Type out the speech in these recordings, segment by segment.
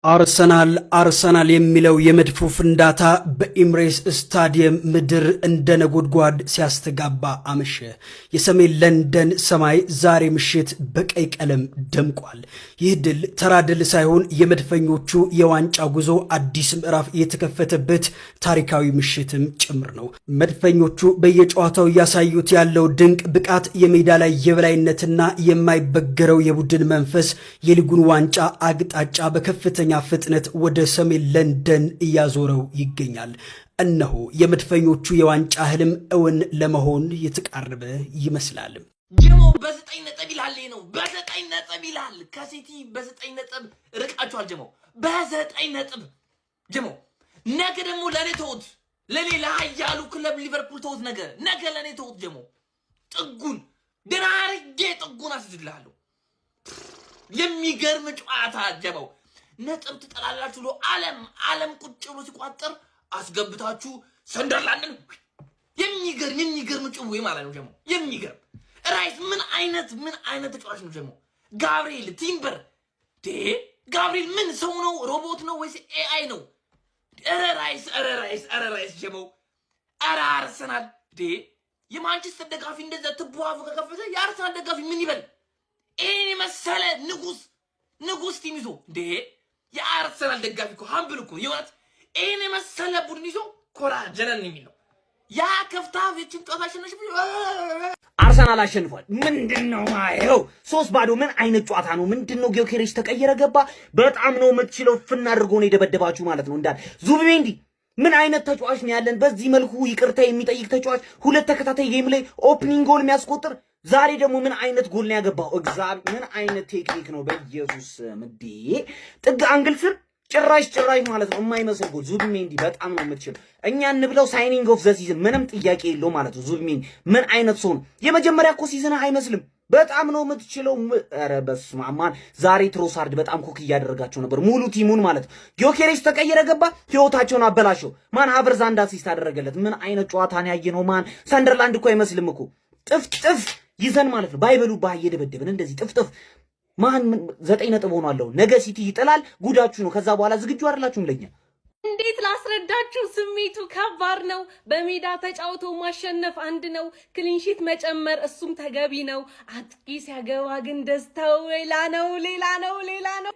አርሰናል አርሰናል የሚለው የመድፉ ፍንዳታ በኢምሬትስ ስታዲየም ምድር እንደ ነጎድጓድ ሲያስተጋባ አመሸ። የሰሜን ለንደን ሰማይ ዛሬ ምሽት በቀይ ቀለም ደምቋል። ይህ ድል ተራ ድል ሳይሆን የመድፈኞቹ የዋንጫ ጉዞ አዲስ ምዕራፍ የተከፈተበት ታሪካዊ ምሽትም ጭምር ነው። መድፈኞቹ በየጨዋታው እያሳዩት ያለው ድንቅ ብቃት፣ የሜዳ ላይ የበላይነትና የማይበገረው የቡድን መንፈስ የሊጉን ዋንጫ አቅጣጫ በከፍተኛ ፍጥነት ወደ ሰሜን ለንደን እያዞረው ይገኛል። እነሆ የመድፈኞቹ የዋንጫ ህልም እውን ለመሆን የተቃረበ ይመስላል። ጀሞ በ9 ነጥብ ይላል ነው፣ በ9 ነጥብ ይላል። ከሲቲ በ9 ነጥብ ርቃችኋል። ጀሞ በ9 ነጥብ ጀሞ። ነገ ደግሞ ለእኔ ተውት፣ ለእኔ ለሀያሉ ክለብ ሊቨርፑል ተውት። ነገ ነገ ለእኔ ተውት። ጀሞ ጥጉን ደህና አድርጌ ጥጉን አስይዝልሃለሁ። የሚገርም ጨዋታ ጀመው። ነጥብ ትጠላላችሁ ብሎ ዓለም ዓለም ቁጭ ብሎ ሲቋጠር አስገብታችሁ ሰንደርላንድን የሚገርም የሚገርም ጭዌ ማለት ነው። ጀሞ የሚገርም ራይስ ምን አይነት ተጫዋች ነው ጀሞ። ጋብርኤል፣ ቲምበር፣ ጋብርኤል ምን ሰው ነው? ሮቦት ነው ወይስ AI ነው? ኧረ ራይስ፣ ኧረ ራይስ፣ ኧረ ራይስ ጀሞ፣ ኧረ አርሰናል ዴ የማንቸስተር ደጋፊ እንደዛ ትቦ አፉ ከከፈተ የአርሰናል ደጋፊ ምን ይበል? ይሄን የመሰለ ንጉስ ንጉስ team ይዞ እንዴ፣ የአርሰናል ደጋፊ እኮ humble እኮ የእውነት ይሄን የመሰለ ቡድን ይዞ ኮራ ጀነን የሚል ነው። ያ ከፍታ የችን ጨዋታ አሸነሽ። አርሰናል አሸንፏል። ምንድን ነው ማየው? 3-0 ምን አይነት ጨዋታ ነው? ምንድን ነው? ጊዮኬሬሽ ተቀየረ ገባ። በጣም ነው የምትችለው። ፍና አድርጎ ነው የደበደባችሁ ማለት ነው። እንዳል ዙቢሜንዲ ምን አይነት ተጫዋች ነው ያለን? በዚህ መልኩ ይቅርታ የሚጠይቅ ተጫዋች፣ ሁለት ተከታታይ game ላይ opening ጎል የሚያስቆጥር፣ ዛሬ ደግሞ ምን አይነት ጎል ነው ያገባው? እግዚአብሔር፣ ምን አይነት ቴክኒክ ነው? በኢየሱስ ምዴ ጥግ angle ስር ጭራሽ ጭራሽ ማለት ነው የማይመስል ጎል። ዙቢሜንዲ በጣም ነው የምትችለው። እኛ እንብለው signing of the season ምንም ጥያቄ የለው ማለት ነው። ዙቢሜንዲ ምን አይነት ሰው ነው? የመጀመሪያ እኮ season አይመስልም። በጣም ነው የምትችለው። ኧረ በስመ አብ ማን፣ ዛሬ ትሮሳርድ በጣም cook እያደረጋቸው ነበር ሙሉ team ኡን ማለት ነው። ጊዮኬሬስ ተቀየረ ገባ፣ ህይወታቸውን አበላሸው። ማን ሀቨርዝ አንድ assist አደረገለት። ምን አይነት ጨዋታ ነው ያየነው? ማን ሰንደርላንድ እኮ አይመስልም እኮ ጥፍ ጥፍ ይዘን ማለት ነው። ባይበሉ ባህ እየደበደብን እንደዚህ ጥፍጥፍ ማን 9 ነጥብ ሆኗል። ነገ ሲቲ ይጥላል፣ ጉዳችሁ ነው። ከዛ በኋላ ዝግጁ አይደላችሁም ለኛ። እንዴት ላስረዳችሁ? ስሜቱ ከባድ ነው። በሜዳ ተጫውቶ ማሸነፍ አንድ ነው፣ clean sheet መጨመር እሱም ተገቢ ነው። አጥቂ ሲያገባ ግን ደስታው ሌላ ነው፣ ሌላ ነው፣ ሌላ ነው።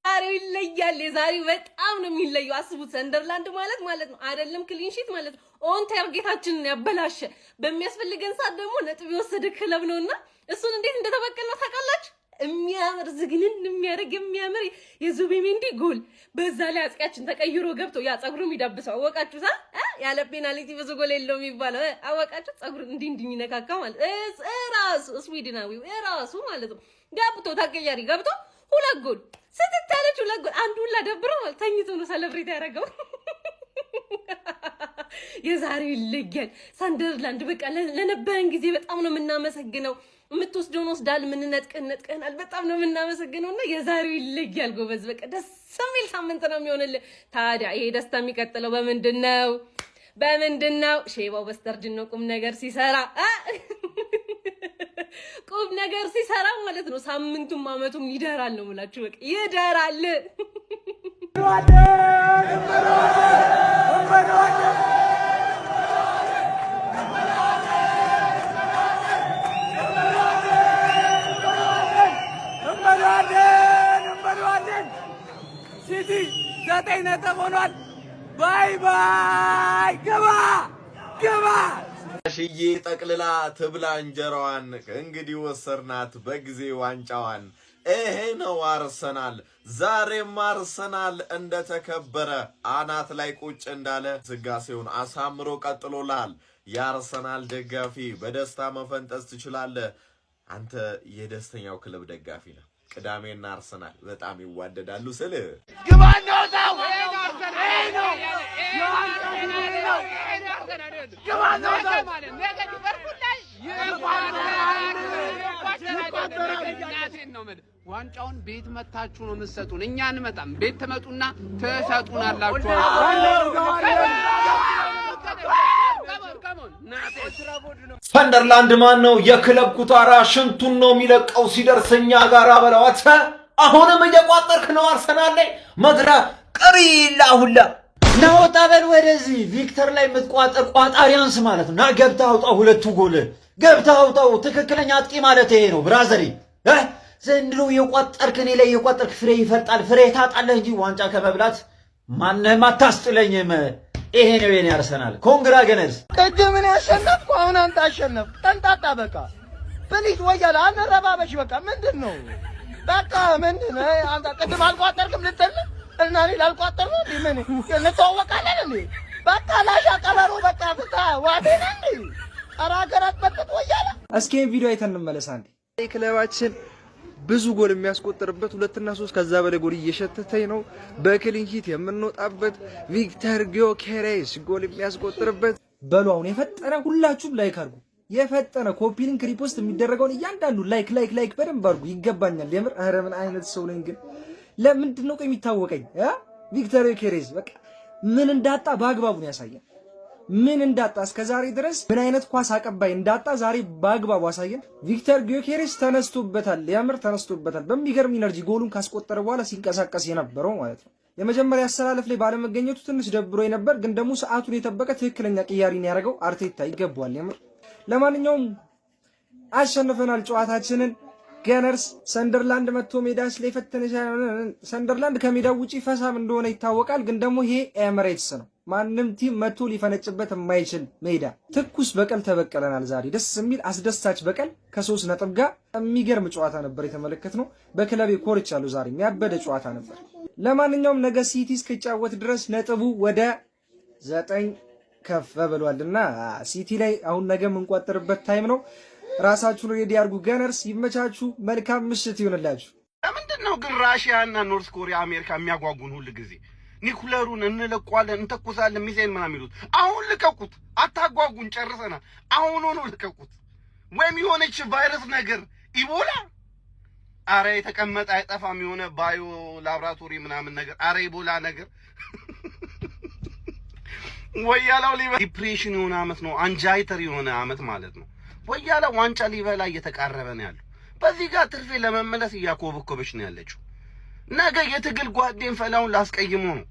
ዛሬው ይለያል። የዛሬው በጣም ነው የሚለየው። አስቡት፣ ሰንደርላንድ ማለት ማለት ነው አይደለም clean sheet ማለት ነው on target ኣችንን ያበላሸ፣ በሚያስፈልገን ሰዓት ደግሞ ነጥብ የወሰደ ክለብ ነውና እሱን እንዴት እንደተበቀልነው ታውቃላችሁ? የሚያምር ዝግንን የሚያደርግ የሚያምር የዙቢሜንዲ ጎል፣ በዛ ላይ አጥቂያችን ተቀይሮ ገብቶ ያ ጸጉሩ የሚዳብሰው አወቃችሁታ? ያለ ፔናልቲ ብዙ ጎል የለውም የሚባለው አወቃችሁ? ጸጉሩ እንዲህ እንዲህ የሚነካካ ማለት እራሱ ስዊድናዊው እራሱ ማለት ነው ገብቶ፣ ተቀያሪ ገብቶ ሁለት ጎል ስትት ያለች ሁለት ጎል፣ አንዱ ሁላ ደብሮ ተኝቶ ነው celebrate ያደረገው። የዛሬው ይለያል። ሰንደርላንድ በቃ ለነበረን ጊዜ በጣም ነው የምናመሰግነው። የምትወስደውን ወስዳል፣ የምንነጥቅህን ነጥቀናል። በጣም ነው የምናመሰግነው እና የዛሬው ይለያል ጎበዝ። በቃ ደስ የሚል ሳምንት ነው የሚሆንልህ። ታዲያ ይሄ ደስታ የሚቀጥለው በምንድን ነው? በምንድን ነው? ሼባው በስተርጅናው ነው ቁም ነገር ሲሰራ፣ ቁም ነገር ሲሰራ ማለት ነው። ሳምንቱም አመቱም ይደራል ነው የምላችሁ። በቃ ይደራል። እንበለዋለን እንበለዋለን። ሲቲ 9 ነጥብ ሆኗል። Bye bye። ግባ ግባ። ሽዬ ጠቅልላ ትብላ እንጀራዋን። እንግዲህ ወሰርናት በጊዜ ዋንጫዋን። ይሄ ነው አርሰናል። ዛሬም አርሰናል እንደተከበረ አናት ላይ ቁጭ እንዳለ ስጋሴውን አሳምሮ ቀጥሎልሃል። የአርሰናል ደጋፊ በደስታ መፈንጠዝ ትችላለህ። አንተ የደስተኛው ክለብ ደጋፊ ነህ። ቅዳሜና አርሰናል በጣም ይዋደዳሉ ስል ግባ እንወጣው። ይሄ ነው የዋንጫ ነው። ግባ እንወጣው። ዋንጫውን ቤት መታችሁ ነው የምትሰጡን። እኛ አንመጣም። ቤት ትመጡና ትሰጡናላችሁ። ሰንደርላንድ ማን ነው? የክለብ ኩታራ ሽንቱን ነው የሚለቀው ሲደርስ እኛ ጋር በለዋት። አሁንም እየቋጠርክ ነው አርሰናል ላይ መድራ ቅሪላ ሁላ። ና ወጣ በል ወደዚህ። ቪክተር ላይ የምትቋጠር ቋጣሪያንስ ማለት ነው። ና ገብተህ አውጣው፣ ሁለቱ ጎል ገብተህ አውጣው። ትክክለኛ አጥቂ ማለት ይሄ ነው brother ዬ። ዘንድሮ የቋጠርክ እኔ ላይ የቋጠርክ ፍሬ ይፈርጣል። ፍሬ ታጣለህ እንጂ ዋንጫ ከመብላት ማንም አታስጥለኝም። ይሄ ነው የኔ አርሰናል። Congra Gunners። ቅድም እኔ አሸነፍኩ፣ አሁን አንተ አሸነፍክ። ጠንጣጣ በቃ please፣ ወያላ አንረባበሽ። በቃ ምንድን ነው? በቃ ምንድን ነው? አንተ ቅድም አልቋጠርክም ልትል እና እኔ ላልቋጠር ነው እንዴ? ምን እንተዋወቃለን እንዴ? በቃ ላሻ ቀበሮ በቃ ፍታ ዋቴ ነህ እንዴ? ኧረ ሀገር አትበጥብጥ ወያላ። እስኪ ይሄን ቪዲዮ አይተን እንመለስ አንዴ። ክለባችን ብዙ ጎል የሚያስቆጥርበት ሁለትና ሶስት ከዛ በላይ ጎል እየሸተተኝ ነው። በ clean sheet የምንወጣበት፣ ቪክተር ጊዮኬሬስ ጎል የሚያስቆጥርበት። በሉ አሁን የፈጠነ ሁላችሁም like አድርጉ። የፈጠነ copy link repost የሚደረገውን እያንዳንዱ like like like በደንብ አድርጉ። ይገባኛል። የምር ኧረ ምን አይነት ሰው ነኝ ግን? ለምንድን ነው ቆይ የሚታወቀኝ? ቪክተር ጊዮኬሬስ በቃ ምን እንዳጣ በአግባቡ ነው ያሳየን። ምን እንዳጣ እስከ ዛሬ ድረስ ምን አይነት ኳስ አቀባይ እንዳጣ ዛሬ በአግባቡ አሳየን። ቪክተር ጊዮኬሬስ ተነስቶበታል፣ የምር ተነስቶበታል። በሚገርም energy ጎሉን ካስቆጠረ በኋላ ሲንቀሳቀስ የነበረው ማለት ነው። የመጀመሪያ አሰላለፍ ላይ ባለመገኘቱ ትንሽ ደብሮ ነበር፣ ግን ደግሞ ሰዓቱን የጠበቀ ትክክለኛ ቅያሪን ያደረገው አርቴታ ይገባዋል የምር። ለማንኛውም አሸንፈናል ጨዋታችንን። Gunners ሰንደርላንድ መጥቶ ሜዳስ ላይ ፈተነ። ሰንደርላንድ ከሜዳው ውጪ ፈሳም እንደሆነ ይታወቃል። ግን ደግሞ ይሄ ኤምሬትስ ነው። ማንም team መጥቶ ሊፈነጭበት የማይችል ሜዳ። ትኩስ በቀል ተበቀለናል ዛሬ። ደስ የሚል አስደሳች በቀል ከ3 ነጥብ ጋር የሚገርም ጨዋታ ነበር የተመለከትነው። በክለቤ ኮርቻለሁ ዛሬ፣ የሚያበደ ጨዋታ ነበር። ለማንኛውም ነገ ሲቲ እስኪጫወት ድረስ ነጥቡ ወደ 9 ከፍ ብሏልና ሲቲ ላይ አሁን ነገ የምንቋጠርበት time ነው። ራሳችሁን ready አድርጉ። Gunners ይመቻችሁ። መልካም ምሽት ይሆንላችሁ። ለምንድን ነው ግን ራሽያ እና North Korea አሜሪካ የሚያጓጉን ሁል ጊዜ? ኒኩለሩን እንለቋለን፣ እንተኩሳለን፣ ሚሳኤል ምናምን የሚሉት? አሁን ልቀቁት፣ አታጓጉን፣ ጨርሰናል። አሁን ሆኖ ልቀቁት። ወይም የሆነች ቫይረስ ነገር ኢቦላ፣ አረ የተቀመጠ አይጠፋም፣ የሆነ bio laboratory ምናምን ነገር፣ አረ ኢቦላ ነገር ወያላው depression የሆነ አመት ነው፣ anxiety የሆነ አመት ማለት ነው። ወያላ ዋንጫ ሊበላ እየተቃረበ ነው ያለው። በዚህ ጋር ትርፌ ለመመለስ እያኮበኮበች ነው ያለችው። ነገ የትግል ጓዴን ፈላውን ላስቀይሞ ነው።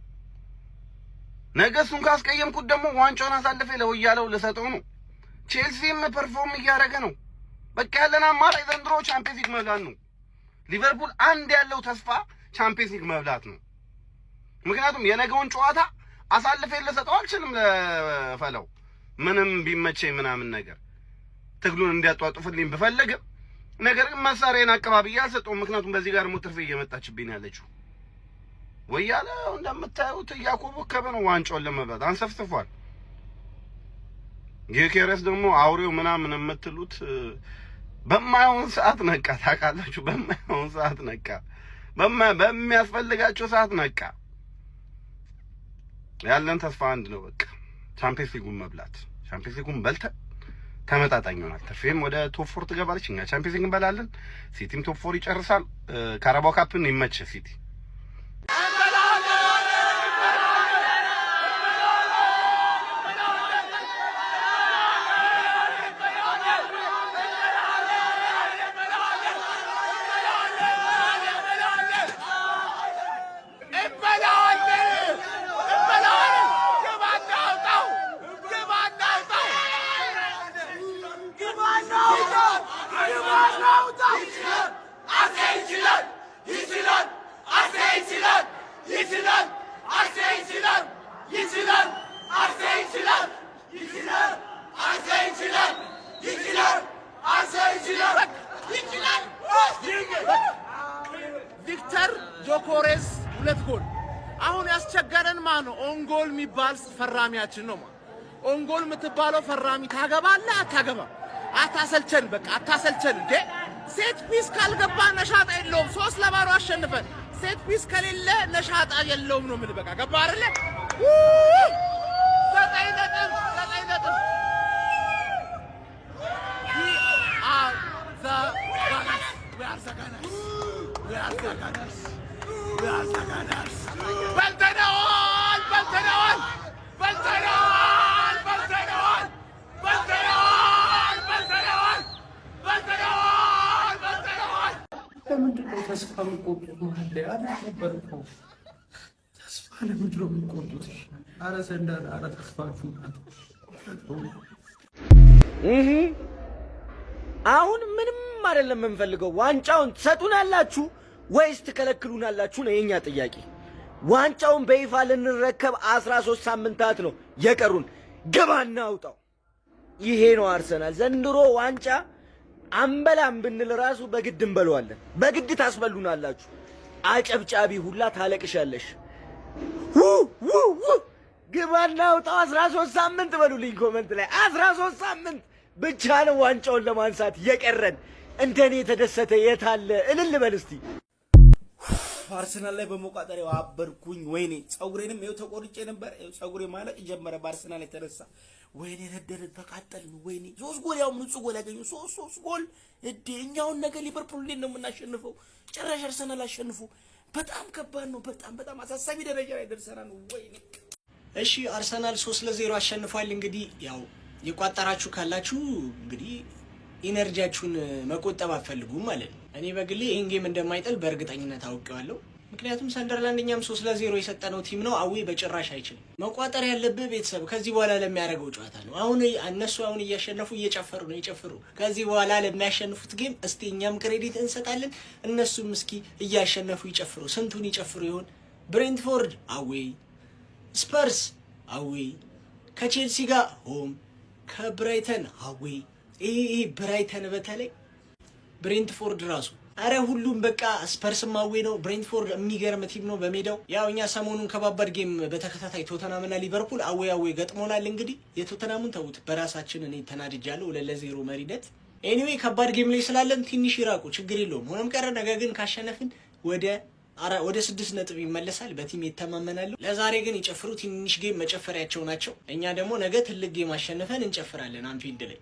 ነገ እሱን ካስቀየምኩት ደግሞ ዋንጫውን አሳልፌ ለወያለው ልሰጠው ነው። ቼልሲም perform እያደረገ ነው። በቃ ያለን አማራጭ ዘንድሮ ቻምፒየንስ ሊግ መብላት ነው። ሊቨርፑል አንድ ያለው ተስፋ ቻምፒየንስ ሊግ መብላት ነው። ምክንያቱም የነገውን ጨዋታ አሳልፌ ልሰጠው አልችልም ለፈለው፣ ምንም ቢመቸኝ ምናምን ነገር ትግሉን እንዲያጧጡፍልኝ ብፈልግም፣ ነገር ግን መሳሪያን አቀባብዬ አልሰጠውም። ምክንያቱም በዚህ ጋር ደግሞ ትርፌ እየመጣችብኝ ያለችው። ወያለ እንደምታዩት እያኮበከበ ነው ዋንጫውን ለመብላት አንሰፍስፏል። ጊዮኬሬስ ደግሞ አውሬው ምናምን የምትሉት በማይሆን ሰዓት ነቃ። ታውቃላችሁ፣ በማይሆን ሰዓት ነቃ። በሚያስፈልጋቸው ሰዓት ነቃ። ያለን ተስፋ አንድ ነው፣ በቃ ቻምፒየንስ ሊጉን መብላት። ቻምፒየንስ ሊጉን በልተን ተመጣጣኝ ይሆናል። ትርፌም ወደ top four ትገባለች። እኛ ቻምፒየንስ ሊግ እንበላለን። ሲቲም top four ይጨርሳል። ካራባው ካፕን ይመች ሲቲ። እንበላዋለን፣ እንበላዋለን። ግባ እናውጣው፣ ግባ እናውጣው፣ ግባ እናውጣው፣ ግባ እናውጣው። አርሴ ይችላል፣ ይችላል፣ አርሴ ይችላል፣ ይችላል፣ አርሴ ይችላል፣ ይችላል፣ አርሴ ይችላል፣ ይችላል፣ አርሴ ይችላል፣ ይችላል፣ አርሴ ይችላል፣ ይችላል። ቪክተር ጆኮሬስ ሁለት ጎል። አሁን ያስቸገረን ማን ነው? Own goal የሚባል ፈራሚያችን ነው። Own goal የምትባለው ፈራሚ ታገባለህ አታገባም? አታሰልቸን፣ በቃ አታሰልቸን። እንዴ set piece ካልገባ ነሻጣ የለውም። 3-0 አሸንፈን set piece ከሌለ ነሻጣ የለውም ነው የምልህ። በቃ ገባ አይደለ? 9 ነጥብ፣ 9 ነጥብ። We are the Gunners. We are the Gunners. We are the Gunners. We are the Gunners. በልተነዋል፣ በልተነዋል፣ በልተነዋል፣ በልተነዋል፣ በልተነዋል፣ በልተነዋል፣ በልተነዋል፣ በልተነዋል። ለምንድን ነው ተስፋ የምትቆርጡት? መሀል ላይ አሪፍ ነበር እኮ። ተስፋ ለምንድን ነው የምትቆርጡት? አረ ሰንደር፣ አረ ተስፋችሁ። አሁን ምንም አይደለም የምንፈልገው። ዋንጫውን ትሰጡናላችሁ ወይስ ትከለክሉናላችሁ ነው የኛ ጥያቄ። ዋንጫውን በይፋ ልንረከብ 13 ሳምንታት ነው የቀሩን። ግባና አውጣው። ይሄ ነው አርሰናል። ዘንድሮ ዋንጫ አንበላም ብንል ራሱ በግድ እንበለዋለን። በግድ ታስበሉናላችሁ። አጨብጫቢ ሁላ ታለቅሻለሽ። ው ግባና አውጣው። 13 ሳምንት በሉልኝ comment ላይ። 13 ሳምንት ብቻ ነው ዋንጫውን ለማንሳት የቀረን። እንደኔ የተደሰተ የታለ? እልል በል እስቲ። አርሰናል ላይ በመቋጠሪያው አበድኩኝ። ወይኔ ፀጉሬንም ይኸው ተቆርጬ ነበር። ይኸው ፀጉሬ ማለቅ ጀመረ በአርሰናል የተነሳ። ወይኔ ነደድን፣ ተቃጠልን። ወይኔ ሶስት ጎል፣ ያውም ንጹህ ጎል ያገኙ፣ ሶስት ሶስት ጎል እዴ። እኛውን ነገ ሊቨርፑል እንዴት ነው የምናሸንፈው? ጭራሽ አርሰናል አሸንፎ በጣም ከባድ ነው። በጣም በጣም አሳሳቢ ደረጃ ላይ ደርሰናል። ወይኔ። እሺ፣ አርሰናል 3-0 አሸንፏል። እንግዲህ ያው የቋጠራችሁ ካላችሁ እንግዲህ energy ያችሁን መቆጠብ አትፈልጉም ማለት ነው። እኔ በግሌ ይህን game እንደማይጥል በእርግጠኝነት አውቄዋለሁ። ምክንያቱም ሰንደርላንድ እኛም 3-0 የሰጠነው team ነው። Away በጭራሽ አይችልም። መቋጠር ያለብህ ቤተሰብ ከዚህ በኋላ ለሚያደርገው ጨዋታ ነው። አሁን እነሱ አሁን እያሸነፉ እየጨፈሩ ነው፣ ይጨፍሩ። ከዚህ በኋላ ለሚያሸንፉት game እስቲ እኛም credit እንሰጣለን፣ እነሱም እስኪ እያሸነፉ ይጨፍሩ። ስንቱን ይጨፍሩ ይሆን? ብሬንትፎርድ away፣ ስፐርስ away፣ ከቼልሲ ጋር home፣ ከብራይተን away። ይሄ ብራይተን በተለይ ብሬንትፎርድ ራሱ፣ አረ ሁሉም በቃ ስፐርስም away ነው። ብሬንትፎርድ የሚገርም team ነው በሜዳው። ያው እኛ ሰሞኑን ከባባድ game በተከታታይ ቶተናምና ሊቨርፑል away away ገጥሞናል። እንግዲህ የቶተናሙን ተዉት፣ በራሳችን እኔ ተናድጃለሁ። 2-0 መሪነት። Anyway ከባድ game ላይ ስላለን ትንሽ ይራቁ፣ ችግር የለውም። ሆኖም ቀረ ነገ ግን ካሸነፍን ወደ 6 ነጥብ ይመለሳል። በ team ይተማመናሉ። ለዛሬ ግን ይጨፍሩ። ትንሽ game መጨፈሪያቸው ናቸው። እኛ ደግሞ ነገ ትልቅ game አሸንፈን እንጨፍራለን አንፊልድ ላይ።